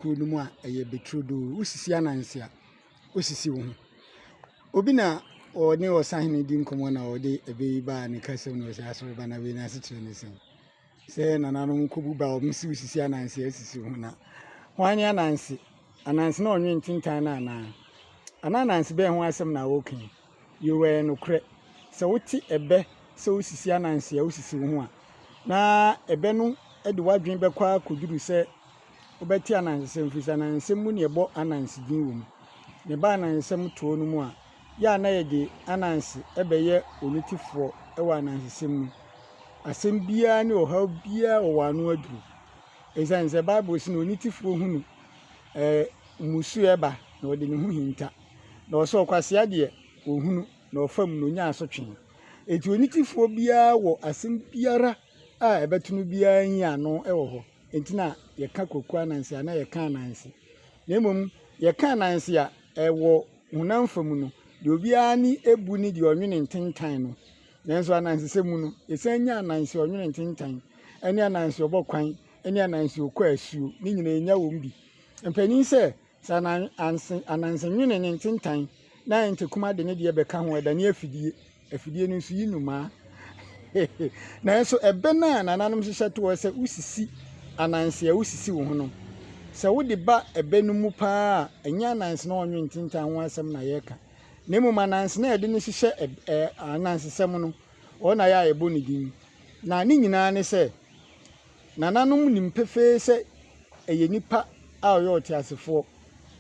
kuro no mu a, ɛyɛ beturodoo. Wosisi ananse a, wosisi wo ho. Obi na ɔne ɔsahene di nkɔmmɔ na ɔde ɛbɛ yi baa ne kasa mu na ɔsɛ asɔreba na wei n'asekyerɛ ne sɛn? Sɛ nananom kɔbu ba a wɔn si wosisi ananse a asisi wo ho na hwan ne ananse? Ananse na ɔnwe ntentan no anaa? Anaa ananse bɛn ho asɛm na woreka yi? Yiw, ɛyɛ nokorɛ. Sɛ wote ɛbɛ sɛ wosisi ananse a wosisi wo ho a, na ɛbɛ no de w'adwene bɛkɔ ara akɔduru sɛ wobɛte anansesɛm, ɛfiri sɛ anansesɛm mu na yɛbɔ ananse din wɔ mu. Na ɛba anansesɛm toɔ no mu a, yɛ a na yɛde ananse bɛyɛ onitefoɔ wɔ anansesɛm mu. Asɛm biara ne ɔhaw biara wɔ wɔn ano aduru. Ɛsiane sɛ Bible se na onitefoɔ hunu ɛɛ mmusuo ɛba na ɔde ne ho hinta. Na ɔsɛ ɔkwasea deɛ ɔhunu na ɔfa mu na ɔnya asotwe. Enti onitefoɔ biara wɔ asɛm biara a ɛbɛto no biara nyi ano wɔ hɔ. Enti na yɛka Kwaku Ananse a na yɛka Ananse. Na mmom yɛka Ananse a ɛwɔ honam fa mu no, deɛ obiara ani bu ne deɛ ɔnwene ntentan no. Nanso anansesɛm mu no, yɛsan nya ananse ɔnwene ntentan ne ananse ɔbɔ kwan ne ananse ɔkɔ asuo. Ne nyinaa yɛnya wɔn bi. Mpanin sɛ, sɛ ananse, ananse nwene ne ntentan na ntakuma de ne deɛ bɛka ho a, ɛdane afidie. Afidie no nso yi nnomaa. Nanso ɛbɛ no a nananom hyehyɛ to hɔ sɛ wosisi ananse a wosisi wo ho no, sɛ wode ba ɛbɛ no mu paa a, ɛnyɛ ananse na ɔnwe ntentan ho asɛm na yɛreka. Na mmom ananse no a yɛde no hyehyɛ ɛ anansesɛm no, ɔno na yɛ a yɛbɔ ne din. Na ne nyinaa ne sɛ, nananom nim pefee sɛ ɛyɛ nipa a ɔyɛ ɔteasefoɔ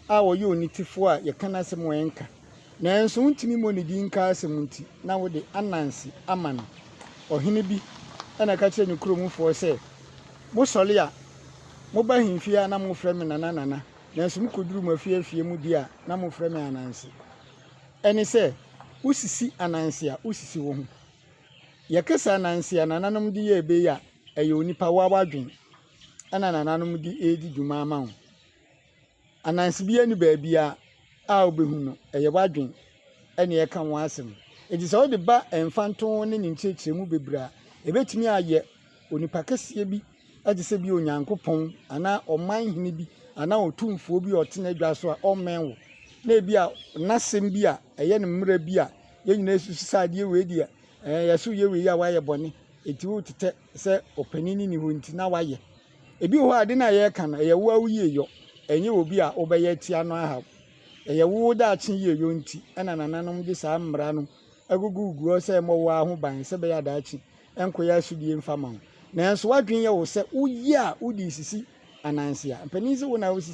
a ɔyɛ onitefoɔ a yɛka n'asɛm a ɛnka. Nanso wontumi mmɔ ne din nka asɛm nti, na wode ananse ama no. Ɔhene bi na ɛka kyerɛɛ ne kuromfoɔ sɛ, Mosɔre a, moba ahemfie a na mofrɛ me Nana Nana, nanso mokoduru mo afie afie mu deɛ a, na mofrɛ me Ananse. Ɛne sɛ, wosisi ananse a, wosisi wo ho. Yɛka sɛ ananse a nananom de yɛɛ bɛ yi a, ɛyɛ onipa wo ara w'adwene na nananom de redi dwuma ama wo. Ananse biara nni baabi a a wobɛhu no, ɛyɛ w'adwene na ɛka ho asɛm. Enti sɛ wode ba mfantoho ne ne nkyerɛkyerɛmu bebree a, ɛbɛtumi ayɛ onipa kɛseɛ bi te sɛ bi Onyankopɔn anaa ɔman hene bi anaa otumfoɔ bi a ɔte n'adwa so a ɔmmɛn wo, na ebi a n'asɛm bi a ɛyɛ no mmerɛ bi a yɛn nyinaa susu sɛ adeɛ wei deɛ ɛɛ yɛso yɛ wei a wayɛ bɔne, enti wotetɛ sɛ ɔpanin no nni hɔ nti na wayɛ. Ebi wɔ hɔ a ade no a yɛreka no ɛyɛ wo ara wo yieyɔ, ɛnyɛ obi a wobɛyɛ atia no ahaw. Ɛyɛ wo daakye yieyɔ nti na nananom de saa mmara no agugugu hɔ sɛ ɛmmɔ wo ara ho ban sɛ ɛbɛyɛ a daakye ɛnkɔyɛ asodie mfa ma wo. Nanso w'adwene yɛ wo sɛ woyɛ a wode resisi ananse a, mpanin sɛ wo na wosisi.